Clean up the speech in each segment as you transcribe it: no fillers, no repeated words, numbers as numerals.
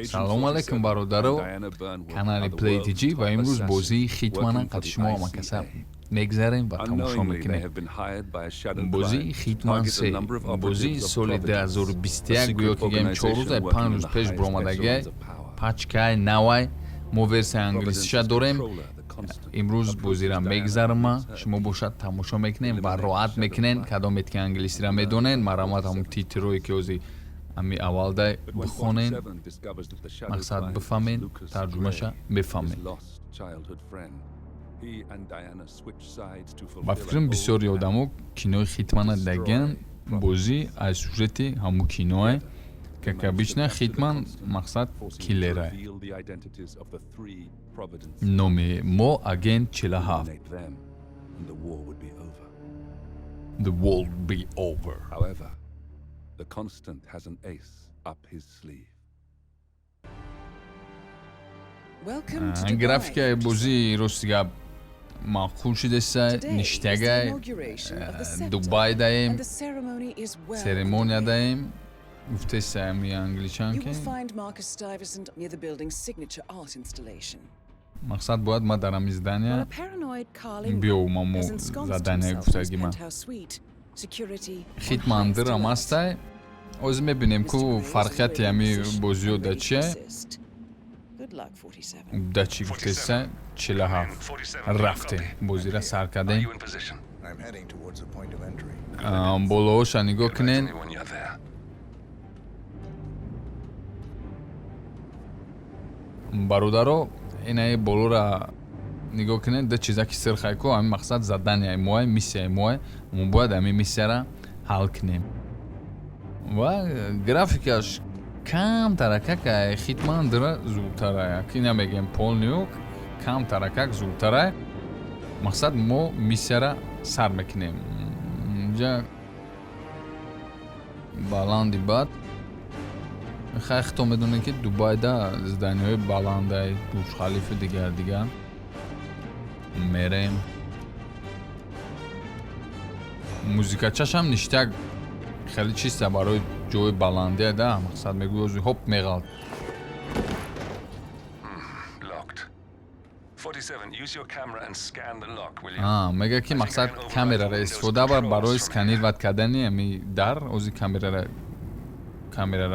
Салому алайкум, бародаро. Канали PlayTG ва имрӯз бозии Хитмана қад шумо ҳамакаса мегзарем ва тамошо мекунем. Бозии Хитман 3, бозии соли 2021, гӯё ки гӯем 4 рӯза, 5 рӯз пеш буромадагиай, пачкай навай. Мо версияи англисиша дорем. Имрӯз бозира мегзарма, шумо бошад тамошо мекунем ва роҳат мекунен. Кадомет ки англисира медонен, марамат ҳамун титрое ки ҳозир ами аввалдай бихонен, мақсад бифаҳмен, тарҷумаша мефаҳмен. Ба фикрам, бисёри одамо кинои Хитмана дидагиан. Бозӣ аз сюжети ҳамун киное. Как обычно, Хитман мақсад киллерай. Номи мо агент 47. The world be over. However, the Constant has an ace up his sleeve. Графикаи бозӣ, рости гап, маъқул шудеса, ништагай. Дубай даем, церемония даем, гуфтеса ами англичан ки мақсад бояд ма дар ами здания биёвмаму задания гуфтаги ман. Хитман дырам астай. Ҳозир мебинем ку фарқияти ами бозиё да чие, да чӣ гуфтеса. 47 рафтем, бозира сар кардем. Болооша нигоҳ кунен. Бародаро, инаи болора нигоҳ кунед, ду чиза ки сирхай ку, ҳамин мақсад заданияи моай, миссияи моай. Мо бояд ҳамин миссияра ҳал кунем. Ва графикаш камтаракак Хитман дира зудтарай, ки намегем полный, камтаракак зудтарай. Мақсад мо миссияра сар мекунем. Инҷа баланди бад. Хай, хито медонем, ки Дубайда зданиҳои баландай, Бурҷ Халифи, дигар дигар. Мерем. Музикачашам ништяк, хеле чиста барои ҷои баландия да. Мақсад мегӯй, ози ҳоп меғалт. Locked. 47, use your camera and scan the lock, will you? Мега ки мақсад камерара истифода бар барои сканировать кардани ами дар. Ози камерара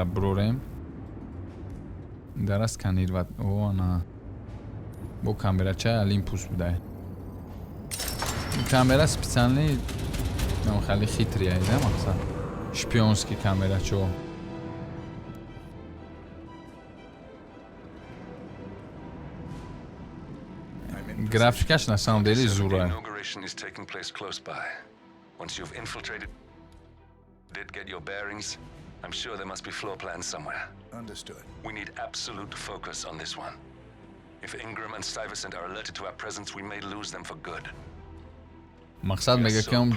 бурорем, дара сканировать. О, ана бо камерачаи Олимпус будай. Камера специальный, хеле хитрый да, мақсад шпионский камерачо. Графикаш на самом деле The зура. inauguration is taking place close by. Once you've infiltrated it, get your bearings. I'm sure there must be floor plans somewhere. Understood. We need absolute focus on this one. If Ingram and Stuyvesant are alerted to our presence, we may lose them for good. Мақсад мега ки он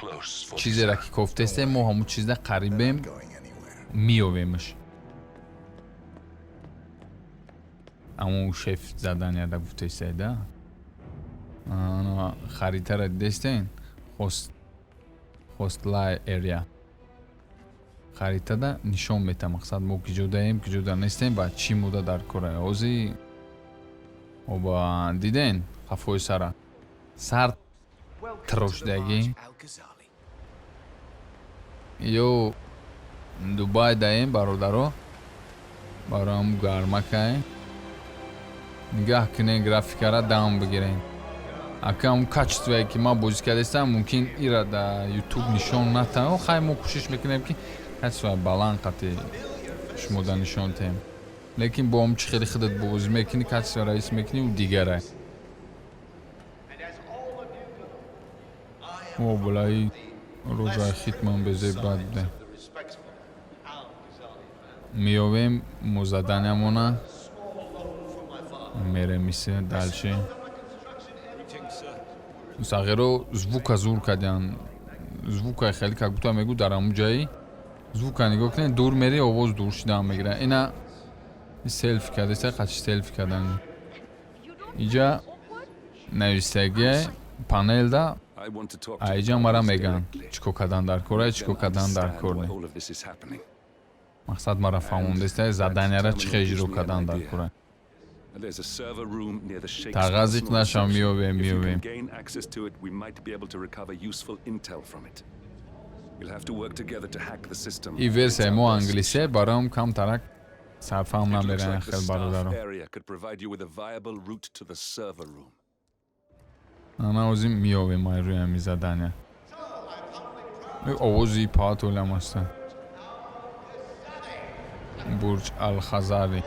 чизеро ки кофтестем, мо ҳамун чизда қарибем. Going anywhere. Меёвемш. Ҳамун шеф заданияда гуфтестай да. Ана харитара дидестен, hostile area харитада нишон мета, мақсад мо киҷодаем, киҷода нестем ва чӣ муда дар кора. Ҳозир оба диден, қафои сара сар тирошдагӣ. Ё Дубай даем, бародаро, барои ҳамун гармакай. Нигаҳ кунен, графикара дам бигирен. Ака, ҳамун качествое ки ман бозӣ кардастам, мумкин ира да Ютуб нишон натавон. Хай, мо кӯшиш мекунем, ки качествои баланд қати шумо да нишон диҳем, лекин бо ҳамун чӣ хеле худат бозӣ мекунӣ, качествора ҳис мекунӣ, ӯ дигарай. О, балаи рӯзаи Хитман безеб бад буде. Меёвем мо заданиямона, мерем миссия дальше. Сағиро звука зур кардян, звука хеле как будто мегӯ дар ҳамун ҷаи звука нигоҳ кунед, дур мери, овоз дур шудан мегирад. Ина селфи кардеса, қачи селфи кардан. Иҷа навистагие панелда. Аиҷа мара меган чӣ кор кардан дар кора, чӣ кор кардан дар кор не. Мақсад мара фаҳмондеста заданияра чӣ хел иҷро кардан дар кора. Тағазиқ нашам, меёбем, меёбем. И версияи мо англисия, бароям камтарак сарфаҳм намерам хел бародаро. Ана озим меёбем ай рӯи ҳами задания. Овози паатолам аста. Бурҷ Алхазари.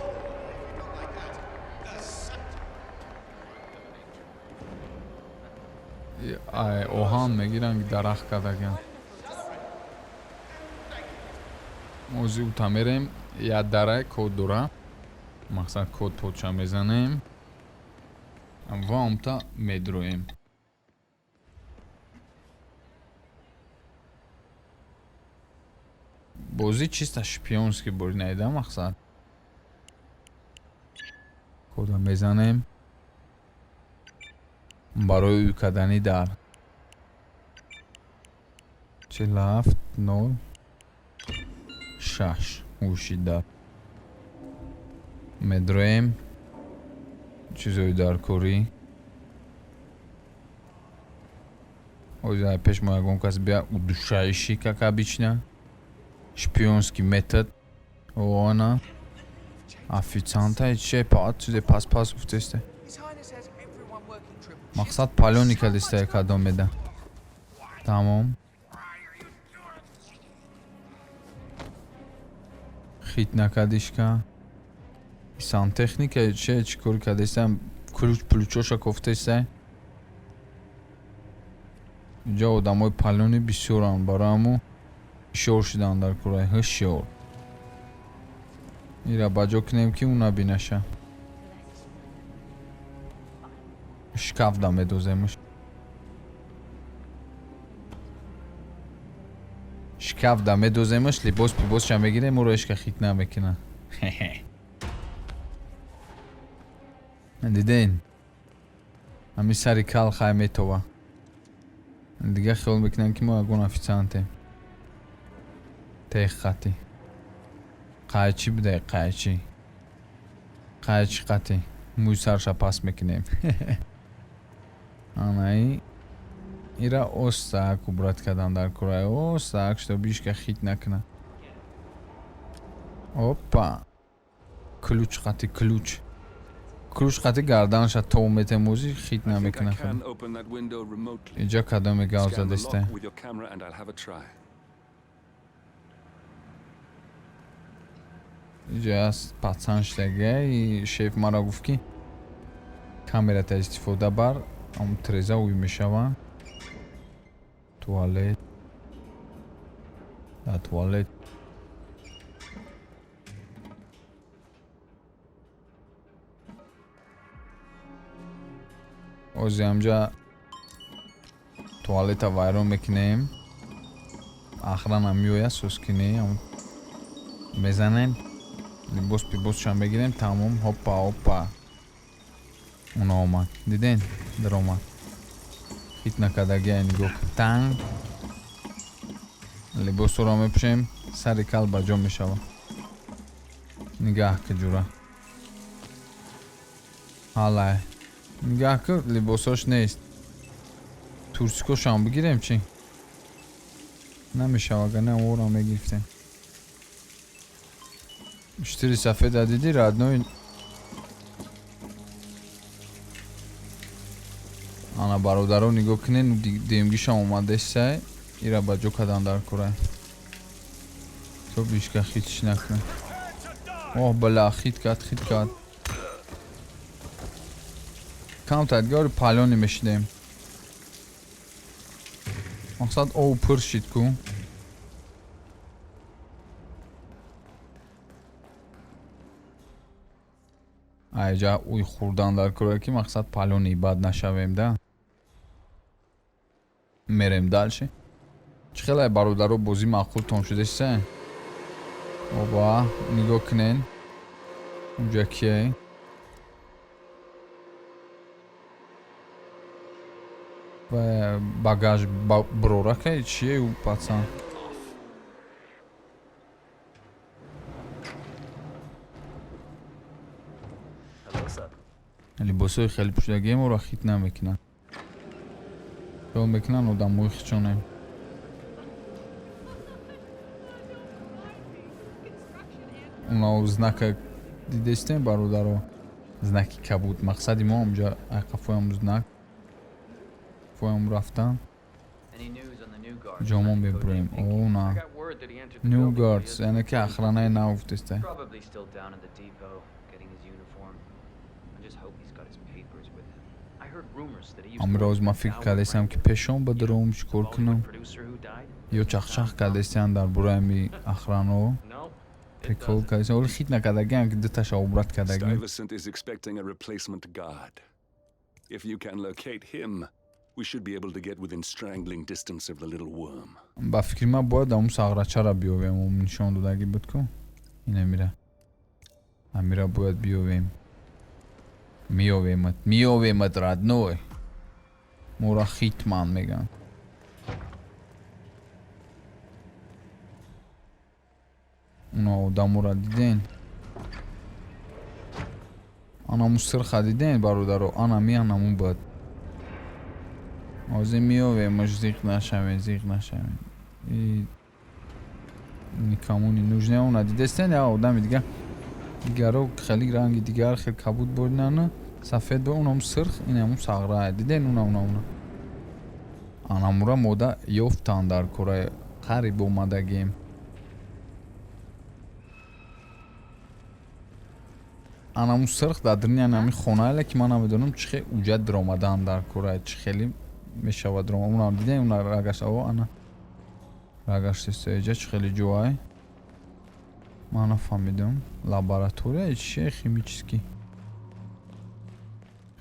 Ай оҳан мегиранд, дарахт кардагиан. Ози ута мерем, як дарай код дора. Мақсад код подша мезанем ва умта медроем. Бозӣ чиста шпионский бори наида мақсад. Кода мезанем барои ӯ кардани дар 47 0 6 ҳуши дар медроем чизои даркорӣ. Оза пеш мо ягон кас бия удушающий, как обычно. Шпионский метод. Она официанта че пат чизе пас пас гуфтесте. Мақсад палёни кардеста кадом меда. Тамом. Хит накардишка. Сантехника че чӣ кор кардеста? Ключ пулчоша кофтеста. Инҷа одамои палёни бисёранд, барои ҳамо ҳушёр шудан дар кораи ҳушёр. Ира ба ҷо кунем ки ӯ набинаша. Шкаф да медоземш. Шкаф да медоземш, либос пибосша мегирем, ӯро ҳечка хит намекунад. Диден? Ҳами сари кал хай метова. Дига хиёл мекунанд ки мо ягон официантем. Тех қати. Қайчӣ будай, қайчӣ. Қайчӣ қати. Мӯи сарша пас мекунем. Анаи ира остак убрат кардан дар кораи остак, чтоб ҳичка хит накунад. Опа. Ключ қати ключ. Ключ қати гарданша тов метемозӣ хит намекунад. Инҷа кадоме гав задеста. Инҷа аст пацан шудага и шеф мара гуфт ки камерата истифода бар, ам треза уй мешава. Туалет. Да туалет. Ози ҳамҷа туалета вайрон мекунем. Охрана меояд, соскини мезанем. Либос пибосшам мегирем, тамом, хопа хопа. Уна омад. Диден? Даромад. Хит накардагия нигоҳ. Танг. Либосҳоро мепӯшем, сари кал ба ҷо мешавад. Нигаҳ ки ҷура. Ҳалай. Нигаҳ ки либосош нест. Турсикошам бигирем чӣ? Намешава, агар не ора мегирифтем. Штири сафеда дидӣ, родной? Ана бародаро нигоҳ кунед, демгишам омадесай, ира ба ҷо кардан дар кора. То бишка хитш накунад. Оҳ, бала, хит кард, хит кард. Камтар дигар палёни мешидем. Мақсад ов пур шид ку. Айҷа уй хӯрдан дар кора ки мақсад палёни бад нашавем да. Мерем дальше. Чӣ хеле бародаро бозӣ маъқултон шудеса? Оба, нигоҳ кунен. Унҷа кие? Ва багаж брора кай чие ӯ пацан? Либосҳои хеле пӯшидагие моро хит намекунанд. Хиёл мекунанд одамои хичонем. Уна знака дидестем, бародаро? Знаки кабуд. Мақсади мо онҷа айқафоям знак фоям рафтан. Ҷомон мебурем. О, на. New Guards, яъне ки охранаи нав гуфтеста. Probably still down at the depot, getting his uniform. I just hope he's got his papers with him. I heard rumors that he used to Амро work оз ман for фикр Dow кардестам ки Franklin. пешон бадаром, чӣ кор Bollywood кунам. producer who died? Ё чахчах кардестиан дар бораи ами охранао. No, it Прикол doesn't. кардестиан. Оли хит накардагиам ки дуташа обрат кардагим. Stuyvesant is expecting a replacement guard. If you can locate him, we should be able to get within strangling distance of the little worm. Ба фикри ман бояд амун сағрачаро биёвем, он нишон додагӣ буд ку. Ин амира. Амира бояд биёвем. Миёвемат, миёвемат, родной. Мора хитман меган. Уна одаморо диден? Анаму сирха диден, бародаро? Ана ми анаму буд. Ҳозир миёвемаш, зиқ нашавем, зиқ нашавем. И никому не нужно. Уна дидестен, я одами дига. Дигаро хеле ранги дигар хел кабуд боринана, сафед бо унам сирх, инаму сағра. Диден уна уна уна. Анамура мода ёфтан дар кора қариб омадагем. Анаму сирх дар даруни анами хонаеле ки ман намедонам чӣ хел уҷа даромадан дар кора, чӣ хеле мешавад дарома. Унам дидем, уна рагаш аво ана. Рагаш тестоеҷа чӣ хеле ҷоай. Ман нафаҳмидам. Лаборатория чие химический?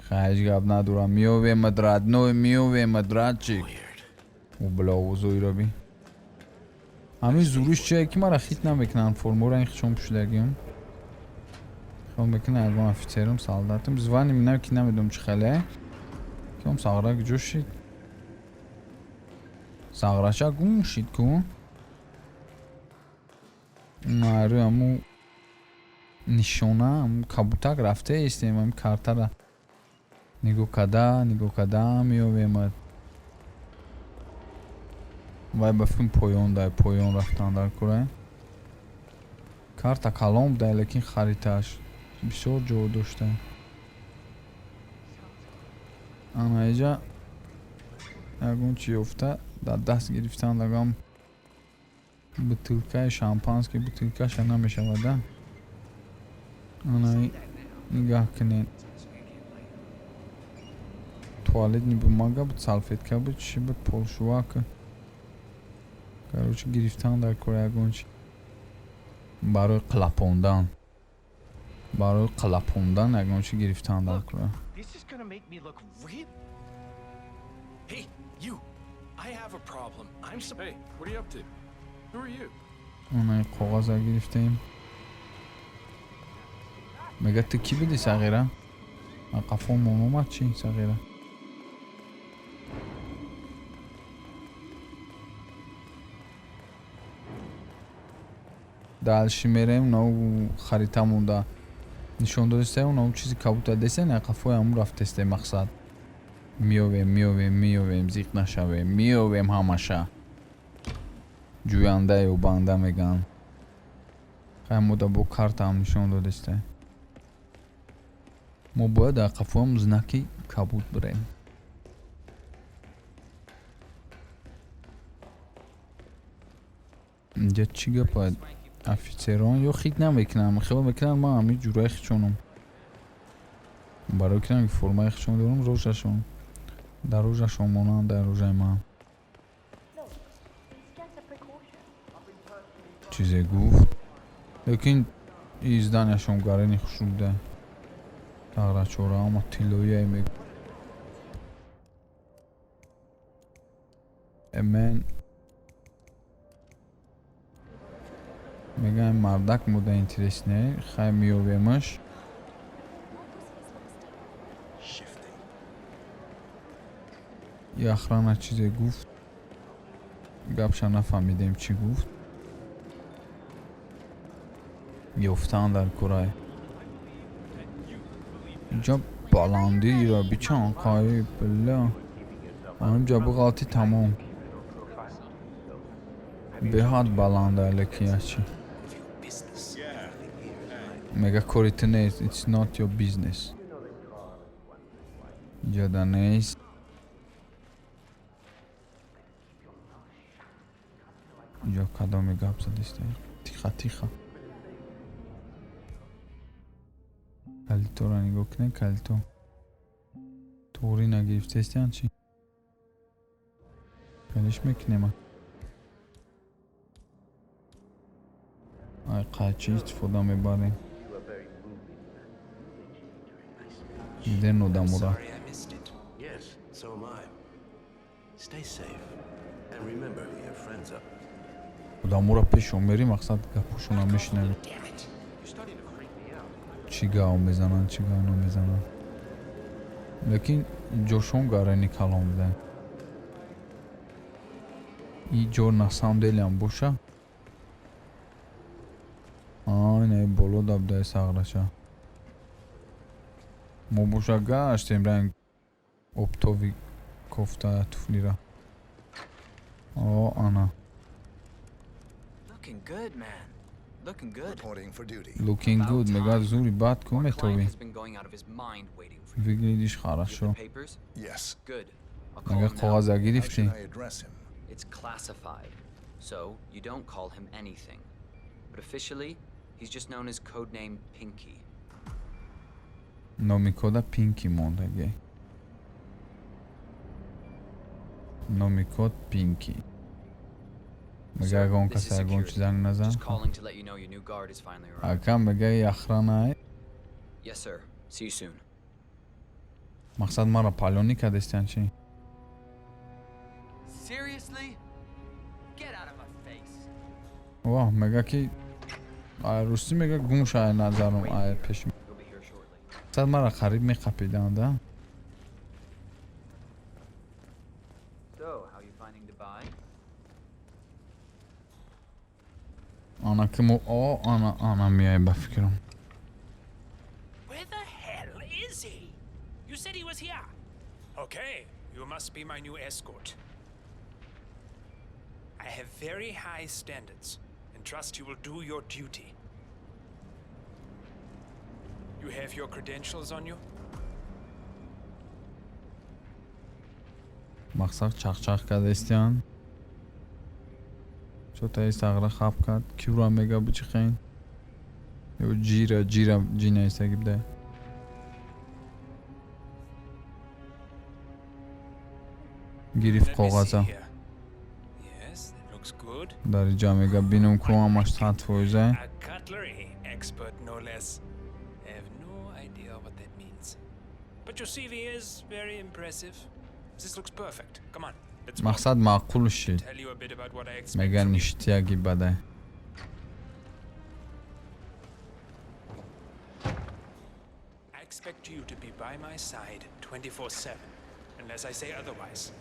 Хай, ҳеҷ гап надорам. Миёвемад, родной, миёвемад, братчик. О, бля, овозоиро би. Ҳамин зуриш чие ки мара хит намекунанд, формаро ин хичон пӯшидагиам. Хиёл мекунам ягон офицерам, солдатам. Звани минам ки намедонам чӣ хеле. Ки он сағра куҷо шид? Сағрача гум шид ку? Рӯи ҳамун нишона, ҳамун кабутак рафта истем, ҳамин картара нигоҳ карда, нигоҳ карда меёвемад. Вай ба фикрм поён дай, поён рафтан дар кора. Карта калон будай, лекин харитааш бисёр ҷо дошта. Ана иҷа ягон чи ёфта дар даст гирифтан дагам бутылкаи шампанский, бутылкаша намешавада. Ана нигаҳ кунед. Туалетный бумага буд, салфетка буд, чӣ буд, полшувака. Короче, гирифтан дар кора ягон чи. Барои қилапондан. Барои қилапондан ягон чи гирифтан дар кора. This is gonna make me look real. Hey, you! I have a problem. I'm so. Hey, what are you up to? Who are you? Онаи коғаза гирифтем. Мега ту кӣ будӣ, сағира? Қафомон омад чӣ, сағира? Дальше мерем, нав харита монда. Нишон додистем, нав чизи кабута десен, қафои ҳамун рафтесте мақсад. Миёвем, миёвем, миёвем, зиқ нашавем, миёвем ҳамаша. Ҷӯянда ёбанда меган. Хай мода бо картаам нишон додисте. Мо бояд дар қафоям знаки кабуд бирем. Инҷа чӣ гапа? Офицерон ё хит намекунам, хиёл мекунанд ман ҳамин ҷураи хичонам. Барои ки формаи хичон дорам, рожашон. Дар рожашон монанд дар рожаи ман. Чизе гуфт. Лекин и зданияшон гарени хушрӯ буда. Тағрачора ама тиллоие мег. Мен мегӯям мардак муда интересне, хай меёвемаш. Shifty. И охрана чизе гуфт. Гапша нафаҳмидем чӣ гуфт. Ёфтан дар курай. Инҷа баландиро бичан қай била. Ҳаминҷа буғалти, тамом. Беҳад баланда, лекин ячи. Мега, кори ту нест, it's not your business. Иҷода нест. Инҷо кадоме гап задиста? Тихо, тихо. Калитора нигоҳ кунед, калито. Туғрӣ нагирифтаистиян чӣ? Калиш мекунем. Ай, қайчи истифода мебарем. Диден одамора. Sorry I missed it. Yes, so am I. Stay safe. And remember who your friends are. Одамора пешон мерӣ, мақсад, гапҳошона мешунавӣ. Damn it. Чӣ гав мезананд, чӣ гав намезананд. Лекин ҷошон гарани калон буда. И ҷо на самом деле ам боша. А, ина боло да будаи сағрача. Мо боша гаштем ранг оптови кофта туфлира. О, ана. Looking good, man. Looking good. Reporting for duty. Looking good, мега, зури бад ку Our client метови. has been going out of his mind waiting for you. Выглядишь You have хорошо. the papers? Yes. Good. I'll call Мега, him now. коғаза How should гирифтӣ? I address him? It's classified, so you don't call him anything. But officially, he's just known as codename Pinky. Номи кода Пинки мондагӣ. Номи код Пинки. Мега, ягон кас ягон чи занг назан. Just calling to let you know your new guard has finally arrived. Ака, мега, охрана. Yes, sir. See you soon. Мақсад, мара палёнӣ кардестиян чӣ? Seriously? Get out of my face. Воҳ, мега ки ай рустӣ, мега, гум шай назарам ай пеш. He'll be here shortly. Мақсад, мара қариб меқапиданд, а? So, how you finding Dubai? Ана ки мо, о, ана, ана меяй, ба фикрам. Where the hell is he? You said he was here. Okay, you must be my new escort. I have very high standards and trust you will do your duty. You have your credentials on you? Мақсад, чахчах кардестиян. Чотаи сағра хаб кард. Кюра, мега, бичихен ё ҷира ҷира ҷи наистаги буда. Гирифт Let me see коғаза. here. Yes, that looks good. Дар иҷа, мега, бинум ку ҳамаш 100%. A cutlery expert, no less. I have no idea what that means. But your CV is very impressive. This looks perfect. Come on, let's go. Мақсад, маъқул шид. Tell you a bit about what I expect Мега, from you. ништяги бадай. I expect you to be by my side 24/7, unless I say otherwise.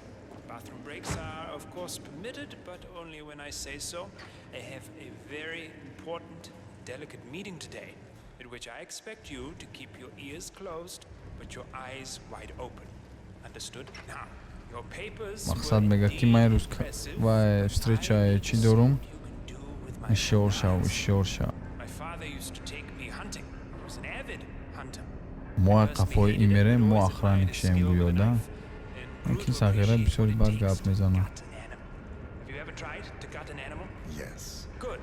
Bathroom breaks are, of course, permitted, but only when I say so. I have a very important, delicate meeting today, at which I expect you to keep your ears closed, but your eyes wide open. Understood? Now, your papers Мақсад, were мега ки ман indeed имрӯз impressive. вай встреча чӣ дорум, ҳушёр шав, ҳушёр шав. My father used to take me hunting. He was an avid hunter. Мо қафои и мерем, мо охранник шем гӯё да. Лекин сағира бисёри бад гап мезанад. Have you ever tried to gut an animal? Yes. Good.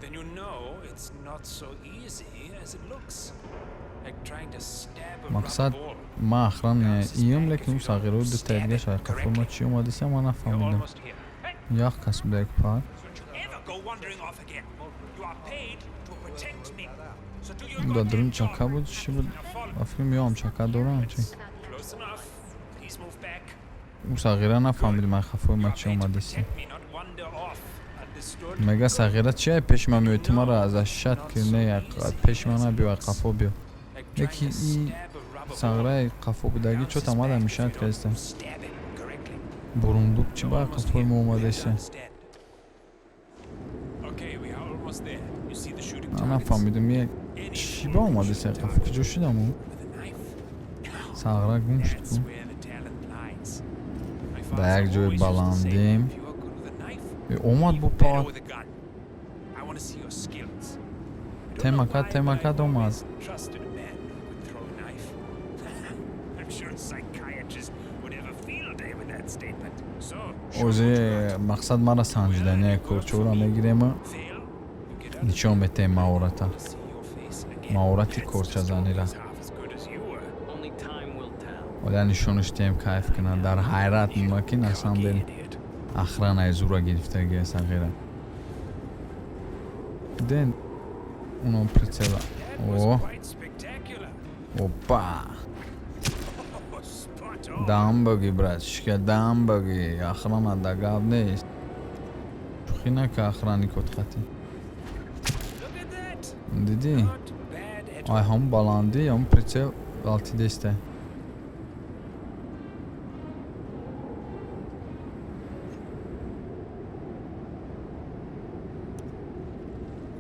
Then you know it's not so easy as it looks. Like trying to stab a rubber Мақсад, ball. ман охрана ием, лекин ӯ сағирао дутаи дигаш ай қафои ма чӣ омадеся, ман You're нафаҳмидам. almost here. Hey, Як кас буда, як пар. don't you ever go wandering off again. You are paid to protect me. So do your Да друн goddamn чака job. буд, чӣ буд? Now follow. Ба фикрам, ёам чака дорам чӣ. Close enough. Please move back. Ӯ сағира нафаҳмидим ай қафои You ма are чӣ paid to омадеся. protect me, not wander off. Understood? Мега, сағира, чи ай пеши ман меоӣ? Ту мара защищать ки не, ай пеши ман набиё, ай қафо биё. Like trying Яки to и stab a rubber ball. сағираи қафо будагӣ чо тамада мешавад каиста. Stab it correctly. Бурундук чӣ ба қафои мо омадеся? Understand. Okay, we are almost there. You see the shooting Ман targets? нафаҳмидим, як Any чӣ fool ба can омадеся shoot a қафо, target куҷо шудам ӯ? with a knife. Сағра гум шуд That's ку. where the talent lies. My Дар father як ҷои always used to say, баландем. if you are good with a knife, Э, омад even бо better палат. with a gun. I want to see your skills. I don't know Темака, why, but темака I've омад. always trusted a man who could throw a knife. I'm sure a psychiatrist would have a field day with that statement. So, show Озе what you got. мақсад мара санҷидания корчора мегирема, Fail, you get out of нишон метаем маҳората. to see your face again. Маҳорати That's just корчазанира. always half as good as you were. Only time will tell. Оля нишонаш диҳем, кайф кунад, дар ҳайрат мемонад, ки на самом деле Idiot. охранаи зура гирифтагия сағира. Ден уно прицела. That was О, quite spectacular. опа! Oh, spot on. Дам баги, братишка, дам баги. Охрана да гап нест. Шӯхӣ нака охранникот хати. Look at that. Дидӣ? Not bad at Ай all. ҳам баландӣ, ҳам прицел ғалтидеста.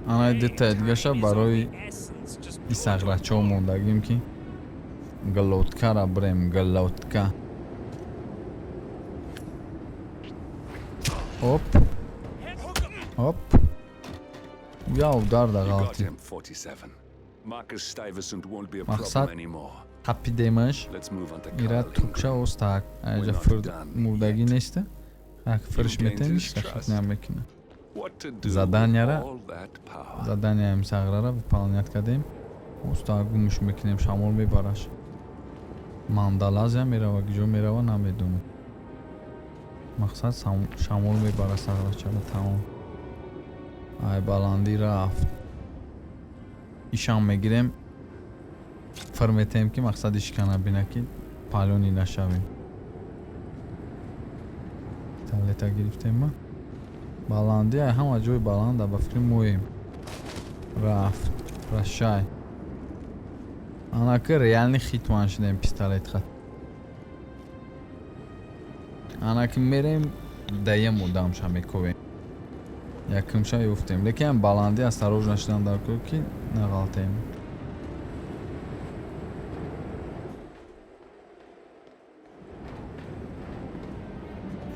Ана дитаи дигаша барои Essence just и сағрачо мондагим, ки глоткара бирем, глотка. Оп, оп. Яв дарда You got ғалтӣ. him, 47. Marcus Stuyvesant won't be a Мақсад problem anymore. Қапидемаш. Let's move on to Ира Carl тупча Ingram. остак. Айҷа We're not фир done мурдагӣ yet. неста. Ак фирш You gained метем, his ҳичка хит trust. намекунад. What to do with Заданияра all that power? задания сағрара выполнять кардем. Остак гумш мекунем, шамол мебараш. Мандалазия мерава, куҷо мерава, намедонам. Мақсад шамол мебара сағрачара, тамом. Ай баландӣ рафт. Ишам мегирем, фир метаем, ки мақсад ишкана бина, ки палёный нашавем. Талета гирифтем ма. Баландӣ ай ҳама ҷои баланда ба фикри моем. Рафт. Прощай. Анаки реальный хитман шудем пистолет хат. Анаки мерем даем одамша мековем. Якумша ёфтем. Лекин баландӣ осторожно шудан дар кор, ки нағалтем.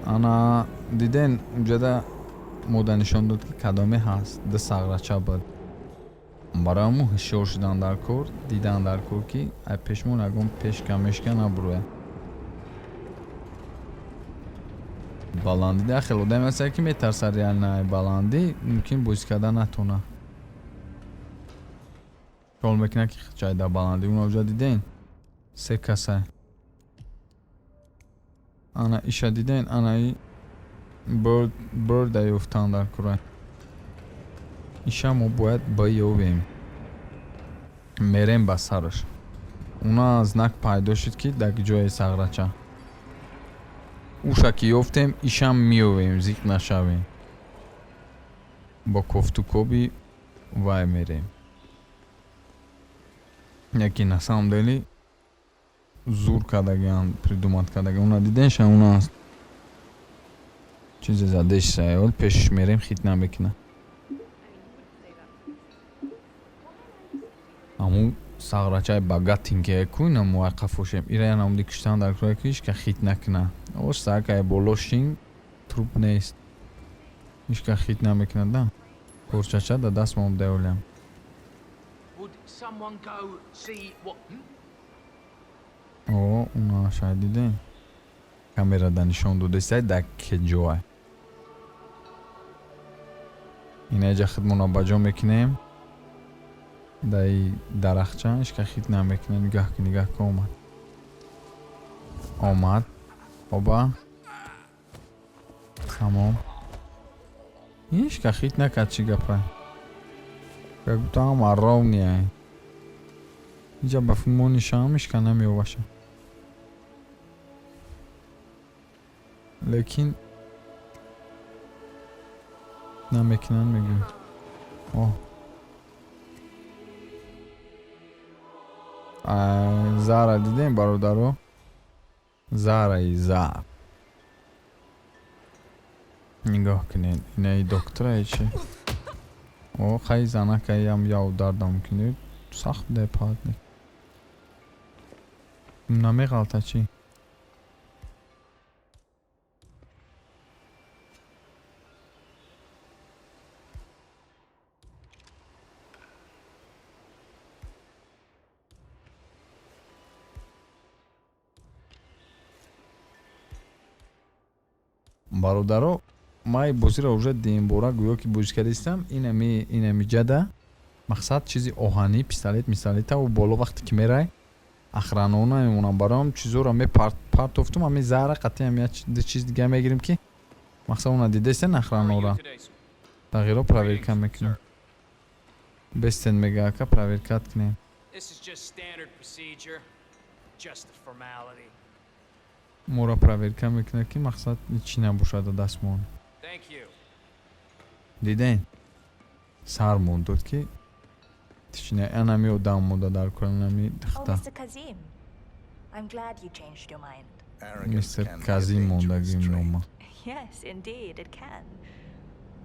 Ана диден, унҷада мода нишон дод, ки кадоме ҳаст. Ду сағрача буд. Барои мо ҳушёр шудан дар кор, дидан дар кор, ки ай пешмон ягон пешка мешка набурояд. Баландӣ да хеле одаме ҳаста, ки метарсад реально ай баландӣ, мумкин бозӣ кардан натона. Хиёл мекунад, ки чай дар баландӣ. Уна уҷа диден? Се каса. Ана иша диден, ана и бирда ёфтан дар кора. Иша мо бояд биёвем. Мерем ба сараш. Уна знак пайдо шуд, ки дар ҷое сағрача. Уша ки ёфтем, ишам меёвем, зиқ нашавем. Бо кофтукоби вай мерем. Яки на самом деле зур кардагиам, придумать кардагиам. Уна диденша, уна чизе задешса, ол пешиш мерем, хит намекуна. Аму сағрачаи багатинке куйна мо қафошем. Ира я намуди киштан дар кора, ки ҳичка хит накуна. Ош сакай боло шин, труп нест. Ҳичка хит намекунад да. Корчача да даст мо деолям. Would someone go see what? Hmm? О, уна шай дидем. Камера да нишон додестай дар кеҷоай. Инаҷа худмона ба ҷо мекунем. Даи дарахча ҳичка хит намекунад. Нигаҳ ки, нигаҳ ки, омад. Омад. Оба. Тамом. Ҳичка хит накард, чӣ гапа? Как будто ҳама ровный. Инҷа ба филмо нишаам, ҳичка намеоваша. Лекин намекунанд, мегӯям. О. Зара дидем, бародаро? Зараи зар. Нигоҳ кунед, инаи доктора чи? О, хай занакаям яв дарда мумкин сахт депадник. Намеғалта чӣ? Бародаро, ман бозиро уже дуюмбора гӯё ки бозӣ кардистам. Инами ҷада мақсад чизи оҳанӣ, пистолет мистолета боло вақте ки мерай, охрана намемонам. Бароям чизоро мепартофтум, ҳами заҳра қатъиам як ду чиз дига мегирем, ки мақсад она дидестен охрана ра тағйиро проверка мекунем. Бестен, мега, ака, проверка т кунем. This is just standard procedure. Just a formality. Моро проверка мекунад, ки мақсад чӣ набошад дастмон. Thank you. Диден, сар дод, ки тичина анами одам монда дар кор, анами Oh, дихта. Mr. Kazim. I'm glad you changed your mind. Мистер Казим мондагим нома. Yes, indeed, it can.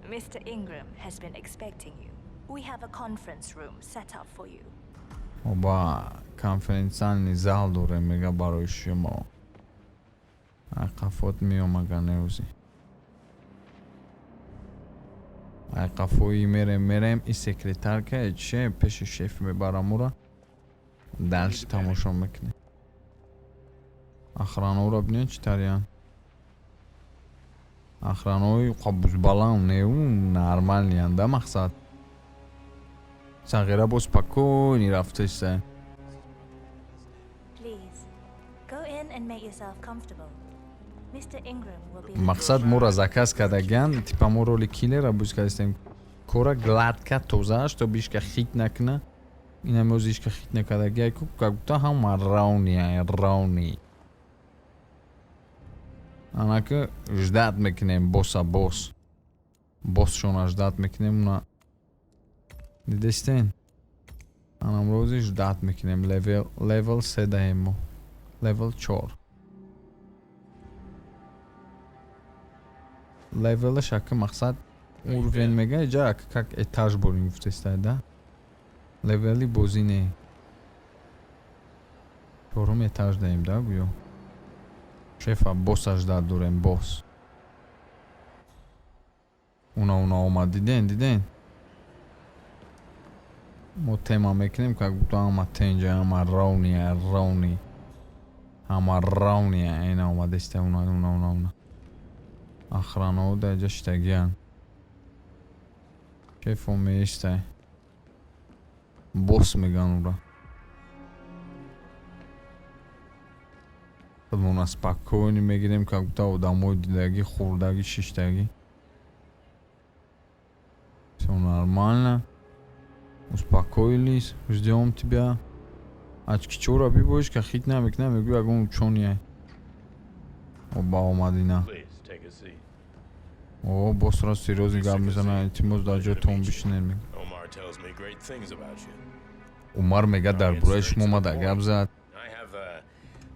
Mr. Ingram has been expecting you. We have a conference room set up for you. Оба, конференциальный зал дорем, мега, барои шумо. Айқафот меомага неӯзи, айқафои мерем, мерем. И секретарка че пеши шеф мебарам ура, дальше тамошо мекунем. Охрана ора бинед, чӣ тариян. Охрана ои қабузбаланд неу, нормальный ян да. Мақсад сағира бо спокойный рафтеса. Please, go in and make yourself comfortable. Mr. Ingram will be with you Мақсад моро заказ кардаган, типа мо роли киллер а бозӣ кардастем. Кора гладко, тоза, чтобы ишка хит накуна. Инам ози ишка хит накардаги ку, как будто ҳама ровный, ровный. Анака ждать мекунем босса, босс боссшона ждать мекунем. Уна дидестен, анамрози ждать мекунем. Левел се даем мо, левел чор. Левел аш ака мақсад уровень мега, иҷа ака как этаж борим гуфтестай да, левел и бозӣ не. Чорум этаж даем да, гӯё шефа, босса ждать дорем, босс. Уна омад, диден, диден. Мо тема мекунем, как будто ҳама тенҷа, ҳама ровный, ровный, ҳама ровный. Ина омадеста, уна, уна, уна, уна. Охрана о дар ҷа шитагиян. Шефо меистай, босс меган ура. Худмона спокойно мегирем, как будто одамои дидагӣ, хӯрдагӣ, шиштагӣ. Всё нормально, успокоились, ждём тебя. Очки чора бибоиш, ка хит намекуна, мегӯ ягон учёный. Оба, омадина. Please take a seat. О, босс ра серьёзный гап мезана. Илтимос, дар ҷоятон бишинед, мега. Omar tells me great things about you. Умар мега, дар бораи шумо омада гап зад. I have a,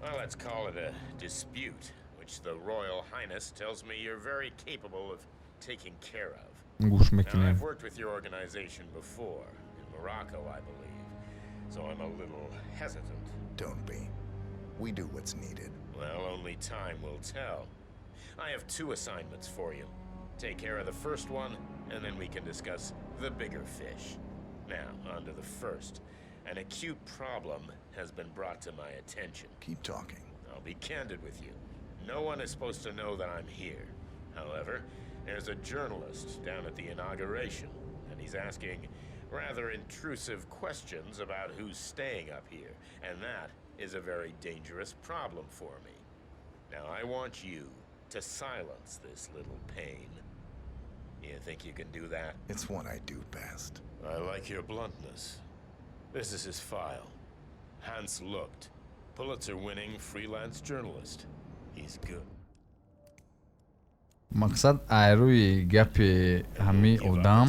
well, let's call it a dispute, which the Royal Highness tells me you're very capable of taking care of. Гӯш Now, мекунем. I've worked with your organization before, in Morocco, I believe, so I'm a little hesitant. Don't be. We do what's needed. Well, only time will tell. I have two assignments for you. Take care of the first one, and then we can discuss the bigger fish. Now, on to the first. An acute problem has been brought to my attention. Keep talking. I'll be candid with you. No one is supposed to know that I'm here. However, there's a journalist down at the inauguration, and he's asking rather intrusive questions about who's staying up here, and that is a very dangerous problem for me. Now, I want you to silence this little pain. You think you can do that? It's what I do best. I like your bluntness. This is his file. Hans Lucht, Pulitzer winning freelance journalist. He's good. Мақсад айрӯи гапи ҳамин одам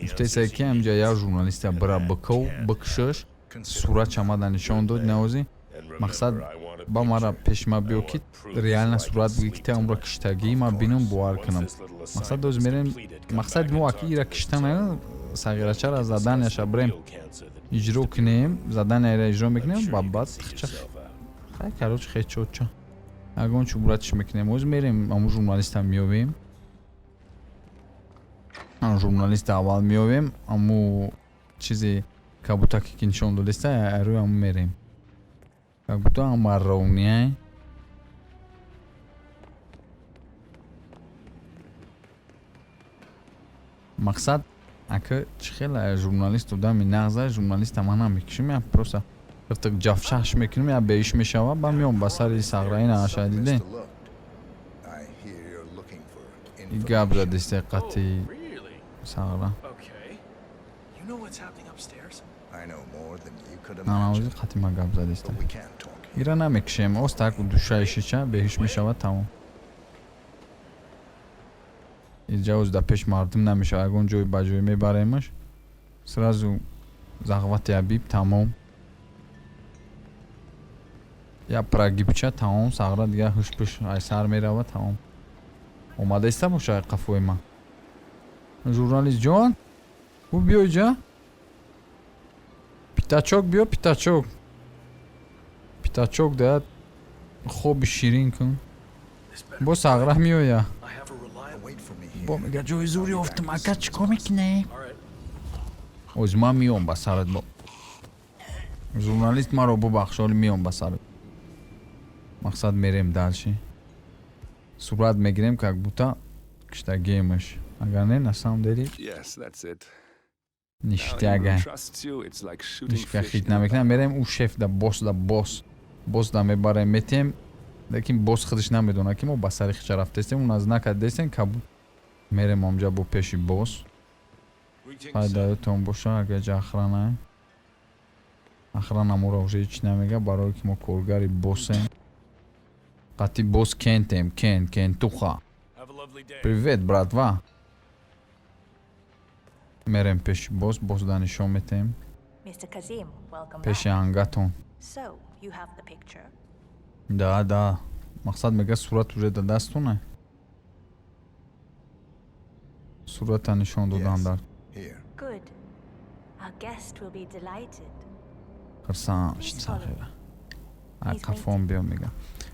гуфтесае, ки ҳамҷа як журналиста бира, биков, бикушаш, сурат омада нишон дод навозӣ. Мақсад ба мара пешма биё, ки реально сурат бигӣ, ки те умра киштагӣ, ман бинам, бовар кунам. Мақсад доз мерем, мақсади мо аки ира киштана, сағирачара задания ша бирем иҷро кунем, задания ра иҷро мекунем ва баъд хча. Хай, короче, хечоча. Ягон чӣ убратиш мекунем. Оз мерем, аму журналиста меёвем. Журналиста аввал меёвем, аму чизи кабутаке ки нишон додеста, рӯи аму мерем. Как будто ама ровняй. Мақсад ака чӣ хела журналист одами нағза, журналиста ман намекушим, я просто ифтик ҷафшаш мекунем, я беиш мешава, ба меом ба сари сағраи наша диде. Mr. Looked. I hear you're looking for И гап information. задисте қати Really? сағра. Okay. You know what's happening upstairs? I know more than you could Нанаози imagine. қати ма гап задиста. But we can't talk here. Ира намекушем, оз так душаишича беҳиш мешава, тамом. Иҷа оз да пеш мардум намешава, ягон ҷой ба ҷой мебаремаш. Сразу захвати абиб, тамом. Я прогибча, тамом, сағра дигар ҳушпуш ай сар мерава, тамом. Омадаиста боша ай қафои ман. Журналист ҷон, ӯ биё иҷа. Питачок биё, питачок. Питачок даят хоби ширин кун. Бо сағра меоя. I have a reliable. Wait for me here. Бо мега ҷои зур ёфтам, ака чӣ кор мекунӣ? All right. Оз ман меом ба сарат бо. Журналист маро бубахш, ҳоли меом ба сарат. Мақсад мерем дальше. Сурат мегирем, как будто киштагиемаш. Агар не, на самом деле Yes, that's it. Now ништяга. Ingram trusts you. It's like shooting Ҳичка fish хит in a намекунам. Мерем ӯ шеф да, босс да, босс да мебарем, метем, лекин босс худаш намедонад, ки мо ба сари хича рафтестем. Ӯ наз накардестем кабу. Мерем онҷа бо пеши босс. Пайдаётон боша, агар ҷа охрана, охрана моро уже ҳеч намега, барое ки мо коргари боссем. Қати босс кентем, кент кентуха. Have a lovely day. Привет, братва. Мерем пеши босс, босс да нишон метем. Mr. Kazim, welcome Пеши back. ангатон. So, you have the picture. Да, мақсад мега сурат уже да дастуна. Сурата нишон додан Yes. дар. Here. Good. Our guest will be delighted. Хирсан Please шит follow сахира. Ай He's қафон биё мега.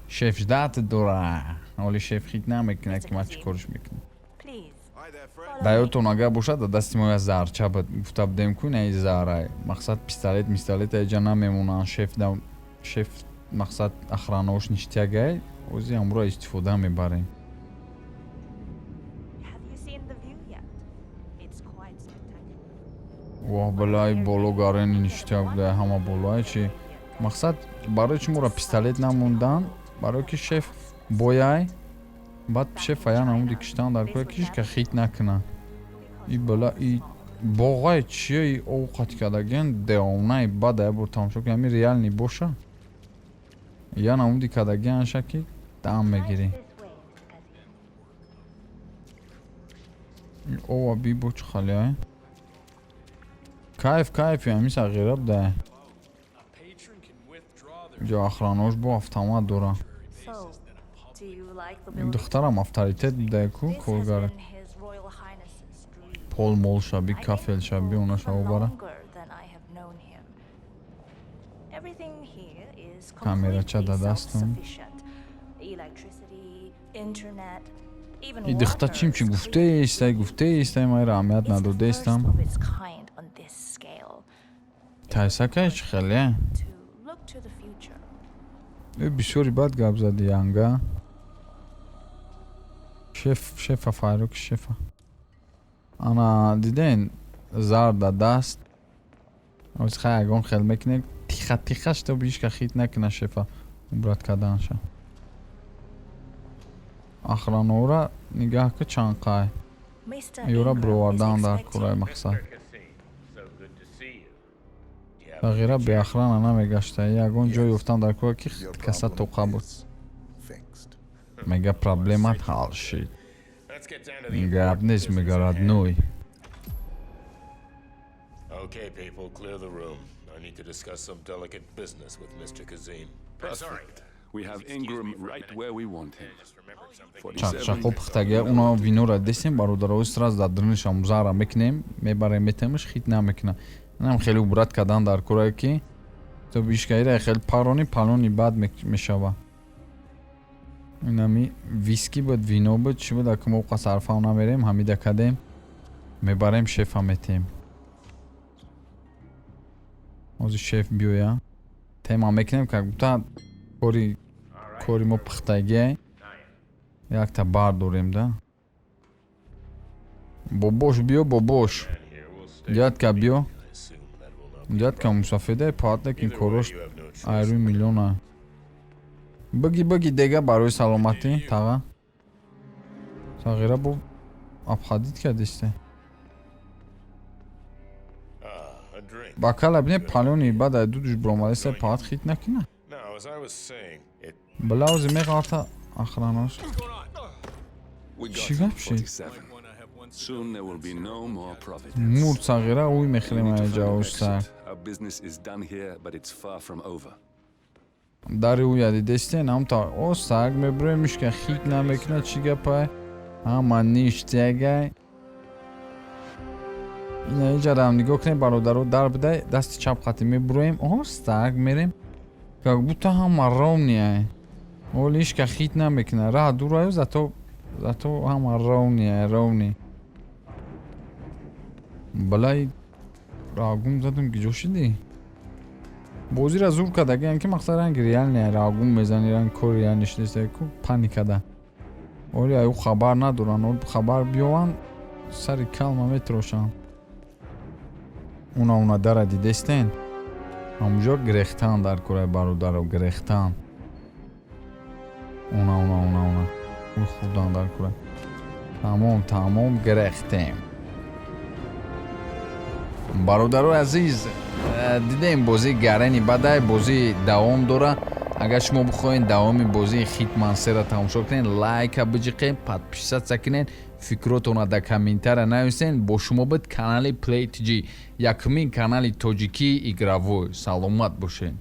Шеф ждат дора. Оли шеф хит намекунад, ки ман чӣ корш мекунам. Please. Follow me. Даётон агар бошад, да дасти мо я зарча буд. Гуфта будем ку ина зарай. Мақсад пистолет мистолет айҷа намемонанд. Шеф да шеф мақсад охранаош ништягай. Ози амро истифода мебарем. Have you seen the view yet? It's quite spectacular. Воҳ, балаи боло гарени ништяк буда, ҳама болоай чи. Мақсад барои чӣ моро пистолет намондан? Барое ки шеф бояй, баъд шеф ая намуди киштан дар кӯя, ки ҳичка хит накуна. И бала и боғай чия, и овқат кадаген деомнаи бад ая бор тамошо кунем, ами реальный боша. Я намуди кадагианша, ки дам мегирӣ. Right this way, Mr. Kazim. И ова би бо чӣ халиай? Кайф, кайфи ами сағира буда. A patron can withdraw their Ҷо охранош бо автомат дора. So, do you like the Ин building? духтарам авторитет буда ку This has коргар. been His Royal Highness's dream. Пол мол шаби, I think кафел шаби, for она шаво бара. longer than I have known him. Everything here is Камерача completely да дастум. self-sufficient. Electricity, internet, even И духта water чим чи is clean. гуфтеистай, гуфтеистай, ман аҳамият It's the first надодаистам. of its kind on this scale. Тайсакай чӣ хеле? To look to the future. Э, бисёри бад гап зади, янга. Шеф, шефа файрук, шефа. Ана диден зар да даст. Оз хай ягон хел мекунем, тиха тиха, чтоб ҳичка хит накуна шефа. Убрат карданша. Охранора нигаҳ ку чанд қай. Mr. Ёра Ingram is бировардан дар expecting кораи мақсад. Mr. Kassim, so good to see you. Do you have Бағира a chair? беохрана намегашта. Ягон ҷой Yes. ёфтан дар кора, ки Your каса problem тоқа буд. is fixed. Мега проблемат ҳал шид. Let's get down to the Гап important нест, business мега at hand. родной. Okay, people, clear the room. I need to discuss some delicate business with Mr. Kazim. Sorry. Perfect. We have Excuse me Ingram for a right minute. where we want him. I just remembered something. Чақчақо пухтагия, уна винора десем, бародарои, сразу дар дурунишам зара мекунем, мебарем, метемаш, хит намекуна. Инам хеле убрат кардан дар корае, ки То бишкаира хел парони палони бад мешава. Инами виски буд, вино буд, чӣ буд, ака, мо сарфам намерем, ҳамида кадем, мебарем, шефа метем. Ҳозир шеф биёя, тема мекунем, как будто кори мо пухтагиай. Якта бар дорем да. Бобош, биё, бобош, дядка, биё, дядка мусафеда паатлекин корош айрӯи миллиона. Биги, биги, дега барои саломатӣ, таға. Сағира бо обходить кардисте. Ah, a drink. Бакала бине, палёни баъд ай дудуш биромадаиста, паат хит накуна. Now, as I was saying, it Блаузи меғалта охранош. We got Чӣ him, гап шид? 47. Soon there will be no more Providence. Мурд сағира, уй мехӯрем. We need to find an Аҷа. Exit. Our business is done here, but it's far from over. Дари уя дидестен, ҳамта о саг мебуроем, ишка хит намекунад, чӣ гапай, ҳама ништягай. Ина иҷарам нигоҳ кунед, бародаро, дар бидай, дасти чап қати мебуроем, о саг мерем, как будто ҳама ровный ай. Оли ишка хит намекунад, раҳ дураю, зато ҳама ровный ай, ровный. Балай рагум задум, ки ҷо шидӣ? Бозира зур кардагиан, ки мақсад ранги реальный рагум мезани, ранги кори реальный шудеста ку паникада. Оли аю хабар надоранд, ол хабар биёванд, сари калма метирошанд. Уна дара дидестен, ҳамуҷо гирехтан дар кораи, бародаро, гирехтан. Уна уй хурдан дар кора. Тамом, тамом, гирехтем. Бародарои азиз, дидем, бозии гарени бадай, бозӣ давом дора. Агар шумо бихоҳед давоми бозии Хитман сера тамошо кунед, лайка биҷиқед, подписаться кунед, фикротонро дар комментария нависед. Бо шумо буд канали Play TG, якумин канали тоҷикии игровой. Саломат бошед.